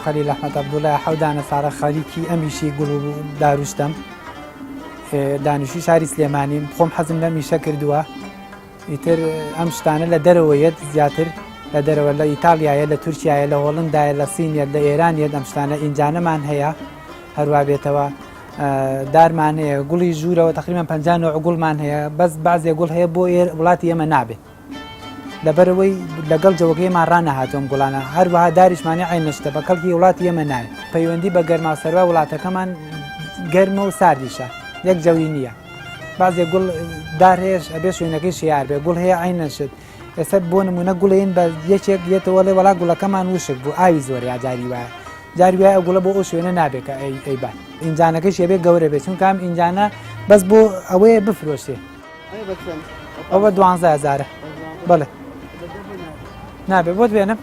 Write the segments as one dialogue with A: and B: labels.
A: خەلیل ئەحمەد عەبدوڵای حەو دانە ساڵە خەریکی ئەمیشی گوڵ و داروشتم دانیشوی شاری سلێمانیم خۆم حەزم لەم ئیشە کردووە ئیتر ئەم شتانە لە دەرەوە یەت زیاتر لە دەرەوە لە ئیتالیایە لە تورکایە لە هۆڵندایە لە سینیە لە ئێرانیەت ئەم شتانە ئینجانەمان هەیە هەروە بێتەوە دارمان هەیە گوڵی ژوورەوە تقریبا 50 نوع گوڵمان هەیە بەس بازێ گوڵ هەیە بۆ وڵاتی ئێمە نابێت لەبەرئەوەی لەگەڵ جەوەکەیمان ڕانەهاتووە ئەم گوڵانە، هەروەها داریشمانی عەین نەشتە بە کەڵکی وڵاتی ئێمە نایەت. پەیوەندی بە گەرما و سەرما وڵاتەکەمان گەرمە و ساردیشە یەک جەوی نییە. بەعزێ گوڵ دار هەیە ئەبێ شوێنەکەی شیار بێ گوڵ هەیە عەین نەشت ئێستا بۆ نمونە گوڵێن بە یەکێک یەتەوە ڵێ وەڵا گوڵەکەمان وشک بوو ئاوی زۆر یا جاری وایە جاری وایە ئەو گوڵە بۆ ئەو شوێنە نابێت کە ئەی ئەیبات ئینجانەکەش ئەبێ گەورە بێت چونکە ئەم ئینجانە بەس بۆ ئەوەیە بفرۆشێ ئەوە بە دوانزە هەزارە بەڵێ نابێ بۆت بێنم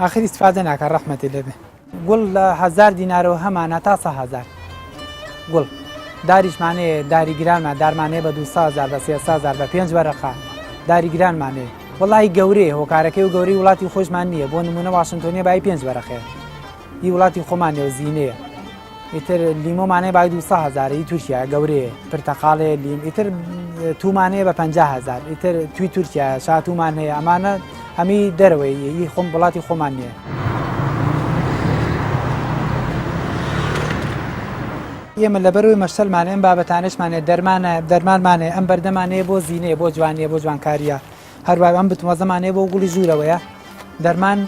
A: آخر استفادە ناکە ڕەحمەتی لێبێ گوڵ لە هزار دینارەوە هەمانە تا هزار گوڵ داریشمانەیە داری گرانمان دارمانەیە بە 200 هزار بە 300 هزار بە پێنج وەرەقە داری گرانمانەیە وڵی گەورەیە هۆکارەکەی و گەورەی وڵاتی خۆشمان نییە بۆ نمونە واشنگتۆنیە بای پێنج وەرەقەیە ئی وڵاتی خۆمانێ و زینەیە ئیتر لیمۆمانەیە بای 200 هەزار ئی تورکیا گەورەیە پرتەقاڵێ لیم ئیتر تومانەیە بە 50 هەزار ئیتر توی تورکیا شاتومان هەیە ئەمانە هەمی دەرەوەی ئی خۆم وڵاتی خۆمان نییە. ئێمە لەبەرەوەی مەشتەلمان ئەم بابەتانشمانێ دەرمانە دەرمانمانێ ئەم بەردەمانەیە بۆ زیینەیە بۆ جوانیە بۆ جوانکاریە هەروە ئەم بتمەزەمانەیە بۆ گوڵی ژوورەوەیە دەرمان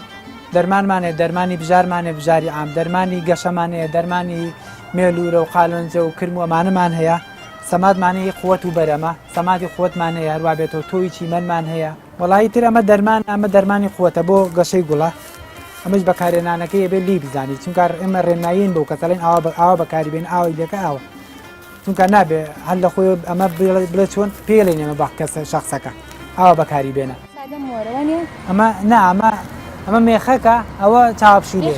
A: دەرمانمان هەیە دەرمانی بژارمان هەیە بژاری عام دەرمانی گەشەمان هەیە دەرمانی مێلوورە و قالۆنجە و کرم و ئەمانەمان هەیە سەمادمان هەیە قوت و بەرەمە سەمادی قوتمان هەیە هەروە بێتەوە تۆوی چیمەنمان هەیە وەڵی تر ئەمە دەرمان ئەمە دەرمانی قوتە بۆ گەشەی گوڵە ئەمەش بەکارێنانەکەی ئەبێ لی بزانی چونکە ئێمە ڕێنمایین بۆ کەسەڵێن ئاوا ئاوا بەکاری بێن ئاوی لەکە ئاوە چونکە نابێ هەر لە خۆی ئەمە بڵێ چۆن پێڵێن ئێمە بە کەسە شخصەکە ئاوا بەکاری بێنە ئەمە نا ئەمە ئەمە مێخەکە ئەوە چاوپشیلێ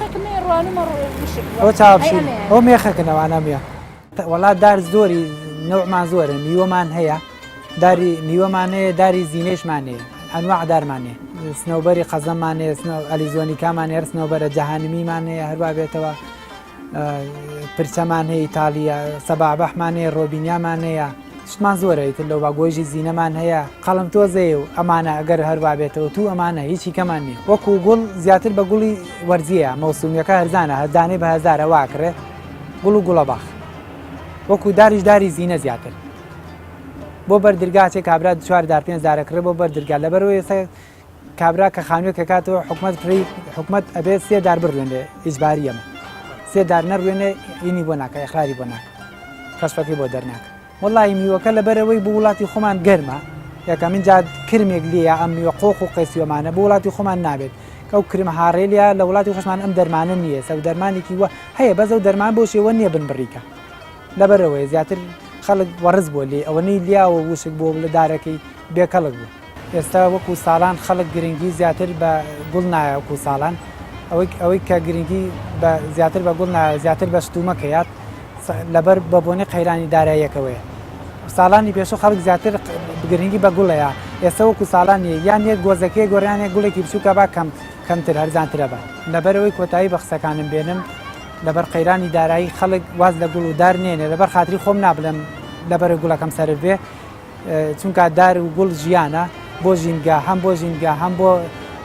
A: ئەوە چاوپشیل ئەو مێخەکەنەوانە میە وەڵا دار زۆری نەومان زۆرە میوەمان هەیە داری میوەمان هەیە داری زینەشمان هەیە ئەنواع دارمان هەیە سنەوبەری قەزەمان هەیە ئەلیزۆنیکامان هەیە سنەوبەرە جەهانمیمان هەیە هەروە بێتەوە پرچەمان هەیە ئیتالیە سەبابەحمان هەیە ڕۆبینیامان هەیە شتمان زۆرە ئیتر لەو باگۆیژی زینەمان هەیە قەڵم تۆزەیە و ئەمانە ئەگەر هەروا بێتەوە تو ئەمانە هیچی کەمان نییە وەکو گوڵ زیاتر بە گوڵی وەرزیە مەوسومیەکە هەرزانە هەردانەی بە هەزارە واکرێ گوڵ و گوڵە باخ وەکو داریش داری زینە زیاتر بۆ بەردرگاچێ کابرا چوار دار پێنج دارەکڕێ بۆ بەردرگا لەبەرەوەی ئێستا کابرا کە خانوێک ئەکاتەوە حکومەت فری حکومەت ئەبێت سێ دار بڕوێنێ ئیجباریە ئەمە سێ دار نەڕوێنێ ئینی بۆ ناکە ئەخراری بۆ ناکە کەشفەکەی بۆ دەرناکە وەڵی میوەکە لەبەرەوەی بۆ وڵاتی خۆمان گەرمە یەکەمین جار کرمێک لێیە ئەم میوە قۆخ و قەیسیۆمانە بۆ وڵاتی خۆمان نابێت ئەو کرم هاڕێلیا لە وڵاتی خۆشمان ئەم دەرمانە نییە سەو دەرمانێکی وە هەیە بەس ئەو دەرمان بۆ شێوە نییە بن بڕیکە لەبەرەوەی زیاتر خەڵک وەڕز بۆ لێ ئەوەنەی لیاوە وشک بۆ لە دارەکەی بێکەڵک بوو ئێستا وەکو ساڵان خەڵک گرنگی زیاتر بە گوڵ نایە وەکو ساڵان ئەوەی ئەوەی کە گرنگی بە زیاتر بە گوڵ نایە زیاتر بە شتومەکە یات لەبەر بە بۆنەی قەیرانی داراییەکەوەیە ساڵانی پێشوو خەڵک زیاتر گرنگی بە گوڵەیە ئێستا وەکو ساڵان نییە یان یەک گۆزەکەی گۆڕیانێک گوڵێکی بچووکە با کەم کەمتر هەرزانترە بە لەبەرەوەی کۆتایی بە قسەکانم بێنم لەبەر قەیرانی دارایی خەڵک واز لە گوڵ و دار نێنێ لەبەر خاتری خۆم نابڵێم لەبەر گوڵەکەم سەرف بێ چونکە دار و گوڵ ژیانە بۆ ژینگە هەم بۆ ژینگە هەم بۆ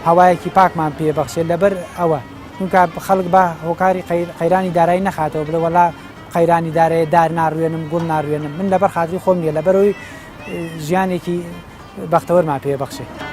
A: هەوایەکی پاکمان پێ بەخشێت لەبەر ئەوە چونکە خەڵک بە هۆکاری قەیرانی دارایی نەخاتەوە بڵێ وەڵا قەیرانی دارایە دار ناڕوێنم گوڵ ناڕوێنم من لەبەر خاتری خۆم نییە لەبەرەوەی ژیانێکی بەختەوەرمان پێ بەخشێت.